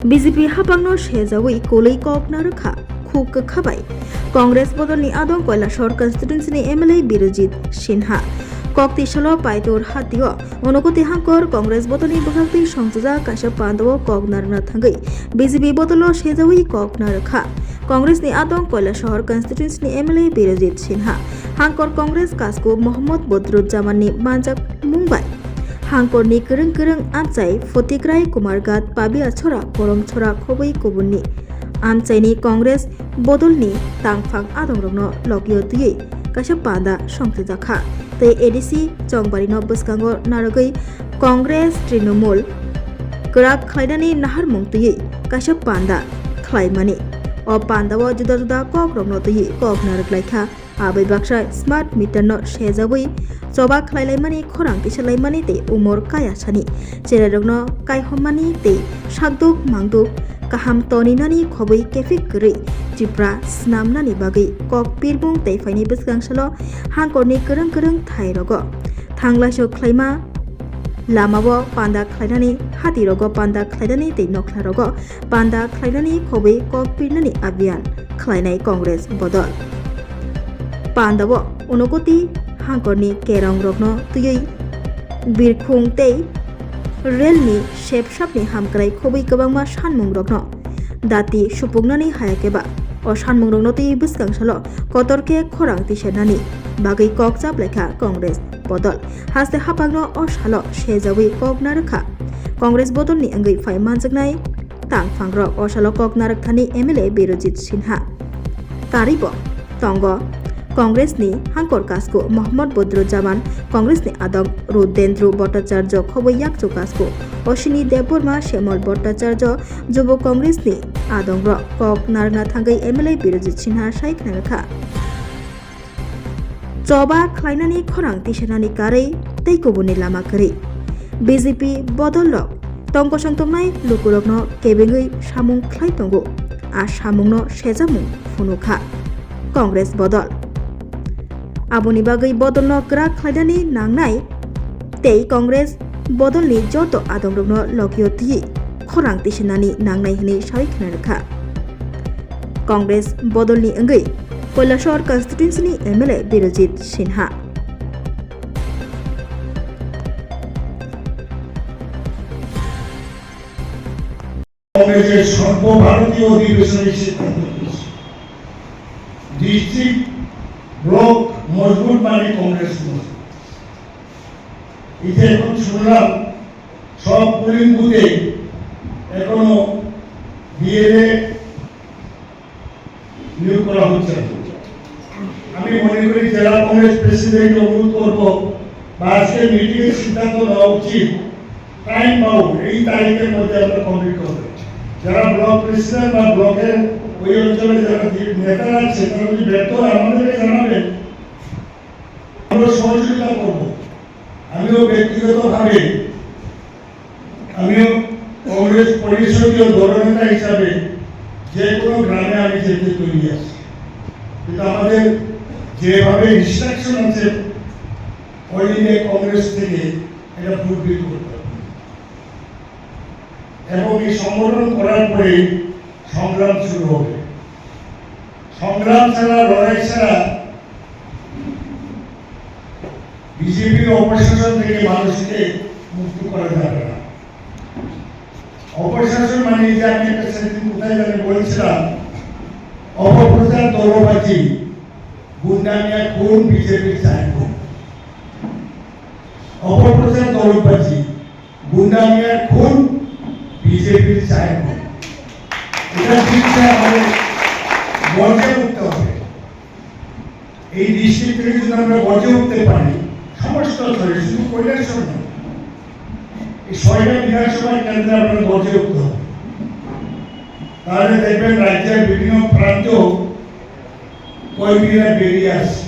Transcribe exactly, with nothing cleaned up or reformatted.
B J P haphangno sejawi kolwi kok narwkha khuk kwkha bai Congress bodolni adong Kailasor constituency ni M L A Birojit Sinha. Kok tisalo Paitur hatio Unokoti Hangkor Congress bodolni bwkhaktwi songchajak kaisa pandao kok narwkna thangwi B J P bodolo sejawi kok narwkha Congress ni adong Kailasor constituency ni M L A Birojit Sinha. Hangkor Congress kasku Mohammad Bodrujjaman ni manjak mung bai Hangkorni kwrwng kwrwng amchai Photikrai, Kumarghat, Pabiachora, Koromchora khobwi kubunni amchaini Congress bodolni tangphang adongrokno lokyo twiwi kaisa panda songchajak kha tei A D C Chongbarino bwskango narwgwi Congress, Trinamool kwrak khlainani naharmung twiwi kaisa panda khlaimani. O pandao juda juda kokrokno twiwi kok narwk lai kha. Abai baksa smart meter no sejawi choba khlailaimani, khorang tisalaimani tei umor kaya sani cherairokno kaihommani tei sakduk mangduk kaham toninani khobwi kephik kwrwi Tripura snamnani bagwi kok pirbung tei phaini bwswk salo Hangkorni kwrwng kwrwng thai rogo thanglaisok khlaima, lamao panda khlainani, hati rogo panda khlainani tei nokla rogo panda khlainani khobwi kok pirnani abhiyan khlainai Congress bodol. Pandao Unokoti Hangkorni kerong rokno twiwi birkhung tei rail ni sepsapni hamkrai khobwi kwbangma sanmung rokno dati supuknani hayakeba o sanmung rokno twiwi bwswk salo kotor khe khorang tisanani bagwi kok chaplaikha Congress bodol. Haste haphangno o salo sejawi kok narwkha Congress bodolni wngwi phai manjaknai tangphangrok. O salo kok narwkthani M L A Birojit Sinha. Karibo tongo Congress ni Hangkor kasku Mohammad Bodrujjaman, Congress ni adong Rudendru Bhattacharya, khobwi yakchu kasku Ashwini Debbarma, Shyamol Bhattacharya, Jubo Congress ni adongrok kok narwkna thangwi M L A Birojit Sinha sai khna rwkha. Choba khlainani, khorang tisanani karwi tei kubunni lama kwrwi B J P bodol rok tongkosong tongnai lukurokno kebengwi samung khlai tongo. A samungno sejamung phunukha Congress bodol. Aboni bagwi bodolno kwrak khlainani nangnai tei Congress bodolni joto adongrokno lokyo twiwi khorang tisanani nangnai hwnwi sawi khna rwkha. Congress bodolni wngwi Kailasor constituency ni M L A Birojit Sinha. কংগ্রেসের সর্বভারতীয় অধিবেশনে সিদ্ধান্ত নিয়েছে, district block মজবুত মানে কংগ্রেস মজবুত। এটা এখন শুনলাম সব পোলিং বুথে এখনো বিএলএ নিয়োগ করা হচ্ছে না। আমি মনে করি জেলা কংগ্রেস প্রেসিডেন্ট অনুরোধ করব বা আজকে মিটিং এর সিদ্ধান্ত নেওয়া উচিত, টাইম বাউন্ড, এই তারিখের মধ্যে আমরা কমপ্লিট করবো। যারা ব্লক প্রেসিডেন্ট বা ব্লকের ওই অঞ্চলে যারা নেতারা আছে, তারা যদি ব্যর্থ হয় আমাদেরকে জানাবেন, আমরা সহযোগিতা করব। আমিও ব্যক্তিগতভাবে, আমিও কংগ্রেস পরিষদীয় দলনেতা হিসাবে যে কোনো গ্রামে আমি যেতে তৈরি আছি, কিন্তু আমাদের যেভাবে ইনস্ট্রাকশন আছে অল ইন্ডিয়া কংগ্রেস থেকে, এটা ফুলফিল করতে হবে। এবং এই সংগঠন করার পরে সংগ্রাম শুরু হবে। সংগ্রাম ছাড়া, লড়াই ছাড়া বিজেপির অপশাসন থেকে মানুষকে মুক্ত করা যাবে না। অপশাসন মানে এই যে আমি একটা সেদিন কোথায় জানি বলছিলাম, অপপ্রচার দলবাজি, গুন্ডা মিয়া খুন, বিজেপির চায় খুন। অপপ্রচার দলবাজি, গুন্ডা মিয়া খুন, বিজেপির চায় খুন। এটা বিরুদ্ধে আমাদের গর্জে উঠতে হবে। এই দৃষ্টি থেকে যদি আমরা গর্জে উঠতে পারি, সমস্ত স্তরে, শুধু কৈলাসহর নয়, এই ছয়টা বিধানসভা কেন্দ্রে আমরা গর্জে উঠতে হবে। তাহলে দেখবেন রাজ্যের বিভিন্ন প্রান্ত কর্মীরা বেরিয়ে আসছে।